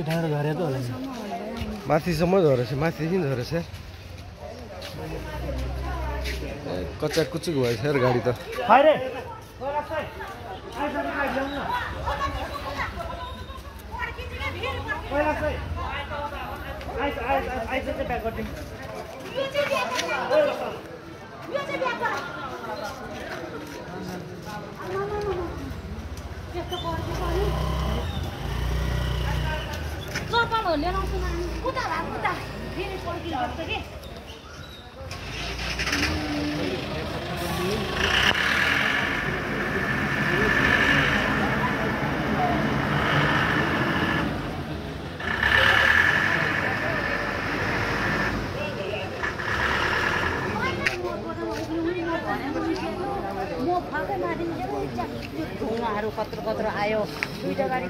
केटाहरू झरेको होला माथिसम्म झरेछ माथिदेखि झरेछ कच्चा कुचुक भएछ यार गाडी त कत्रो कत्रो आयो दुईटा गाडी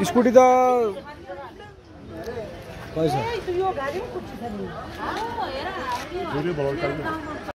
स्कुटी त पैसा